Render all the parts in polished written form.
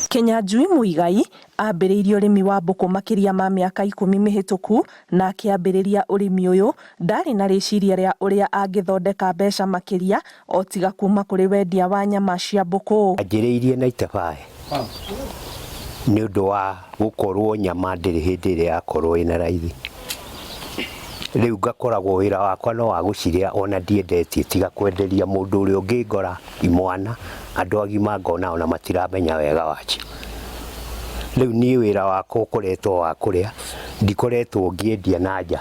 Kinyanjui Muigai ambĩrĩirie ũrĩmi wa mbũkũ makĩria ma mĩaka 10 mĩhĩtũku na akĩambĩrĩria ũrĩmi ũyũ ndarĩ na rĩciria rĩa ũrĩa angĩthondeka mbeca makĩria o tiga kuma kũrĩ wendia wa nyama cia mbũkũ. Anjĩrĩirie na itabaĩ nĩ ũndũ wa gũkorwo nyama ndĩrĩ hĩndĩ ĩrĩa yakorwo ĩna raithi. Rĩu ngakoragwo wĩra wakwa no wa gũcirĩa ona ndiendetie tiga kwenderia mũndũ ũrĩa ũngĩngora imwana andũ agima ngona ona matiramenya wega wacio. Rĩu niĩ wĩra wakwa ũkoretwo wa kũrĩa, ndikoretwo ngĩendia na nja,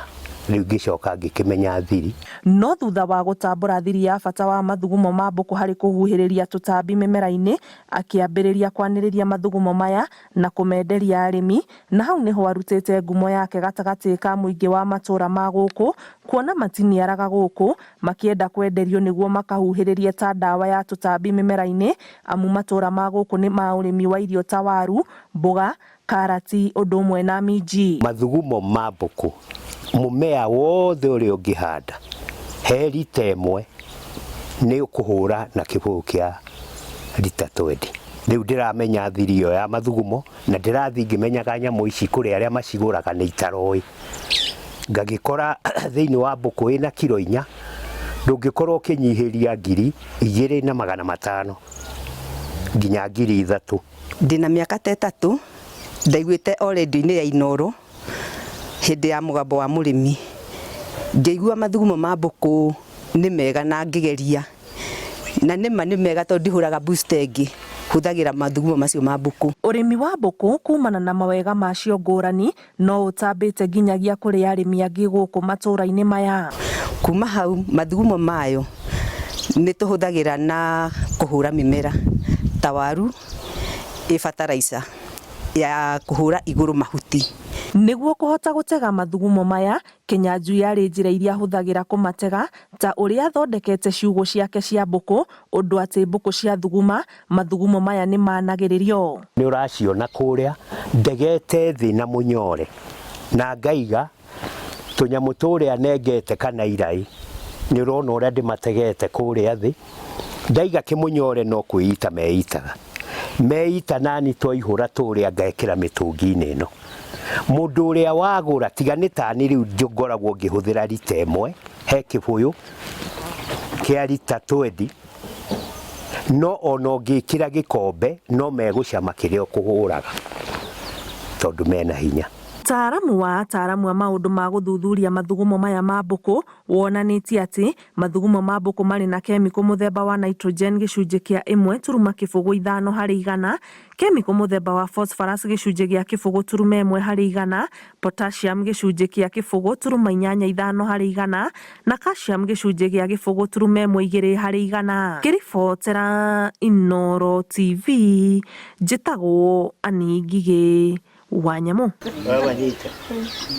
rĩu ngĩcoka ngĩkĩmenya thiri. No thutha wa gũtambũra thiri ya bata wa mathugumo ma mbũkũ harĩ kũhuhĩrĩria tũtambi mĩmera-inĩ, akĩambĩrĩria kwanĩrĩria mathugumo maya na kũmenderia arĩmi, na hau nĩho arutĩte ngumo yake gatagatĩ ka mũingĩ wa matũra ma gũkũ kuona matiniaraga gũkũ makĩenda kwenderio nĩguo makahuhĩrĩrie ta ndawa ya tũtambi mĩmera-inĩ, amu matũra ma gũkũ nĩ ma ũrĩmi wa irio ta waru, mboga, karati ũndũ ũmwe na minji. Mathugumo ma mbũkũ mũmea wothe ũrĩa ũngĩhanda he rita ĩmwe nĩ ũkũhũra na kĩbũyũ kĩa rita 20. Rĩu ndĩramenya thiri ĩyo ya mathugumo na ndĩrathiĩ ngĩmenyaga nyamũ ici kũrĩ arĩa macigũraga nĩ itaroĩ. Ngagĩkora thĩinĩ wa mbũkũ ĩna kiro 4 ndũngĩkorwo ũkĩnyihĩria 2500 nginya 3000. Ndĩna mĩaka ta 3 ndaiguĩte o rendio-inĩ ya Inooro hĩndĩ ya mũgambo wa mũrĩmi, ngĩigua mathugumo ma mbũkũ nĩ mega na ngĩgeria, na nĩma nĩ mega tondũ ndihũraga booster ĩngĩ, hũthagĩra mathugumo macio ma mbũkũ. Ũrĩmi wa mbũkũ kumana na mawega macio ngũrani no ũtambĩte nginyagia kũrĩ arĩmi angĩ gũkũ matũra-inĩ maya. Kuma hau mathugumo mayo nĩ tũhũthagĩra na kũhũra mĩmera ta waru ĩ fertilizer ya kũhũra igũrũ mahuti. Nĩguo kũhota gũtega mathugumo maya, Kinyanjui arĩ njĩra iria ahũthagĩra kũmatega ta ũrĩa athondekete ciugũ ciake cia mbũkũ ũndũ atĩ mbũkũ cia thuguma mathugumo maya nĩ managĩrĩrio. Nĩ ũraciona kũrĩa ndegete thĩ na mũnyore na ngaiga tũnyamũ tũrĩa nengete kana irai, nĩ ũrona ũrĩa ndĩmategete kũrĩa thĩ, ndaiga kĩmũnyore no kwĩita meitaga, meita nani twaihũra tũrĩa ngekĩra mĩtũngi-inĩ ĩno. Mũndũ ũrĩa wagũra tiga nĩ tani rĩu ngoragwo ngĩhũthĩra rita ĩmwe he kĩbũyũ kĩa rita 20, no ona ũngĩkĩra gĩkombe no megũcama kĩrĩa ũkũhũraga tondũ mena hinya. Taaramu wa ataaramu a maũndũ ma gũthuthuria mathugumo maya ma mbũkũ wonanĩtie atĩ mathugumo ma mbũkũ marĩ na kemiko mũthemba wa nitrogen gĩcunjĩ kĩa 1.05 harĩ igana, kemiko mũthemba wa phosphorus gĩcunjĩ gĩa 0.1 harĩ igana, potassium gĩcunjĩ kĩa 0.85 harĩ igana na calcium gĩcunjĩ gĩa 0.12 harĩ igana. Ngĩribotera Inooro TV njĩtagwo Annie Ngigĩ wa Nyamũ.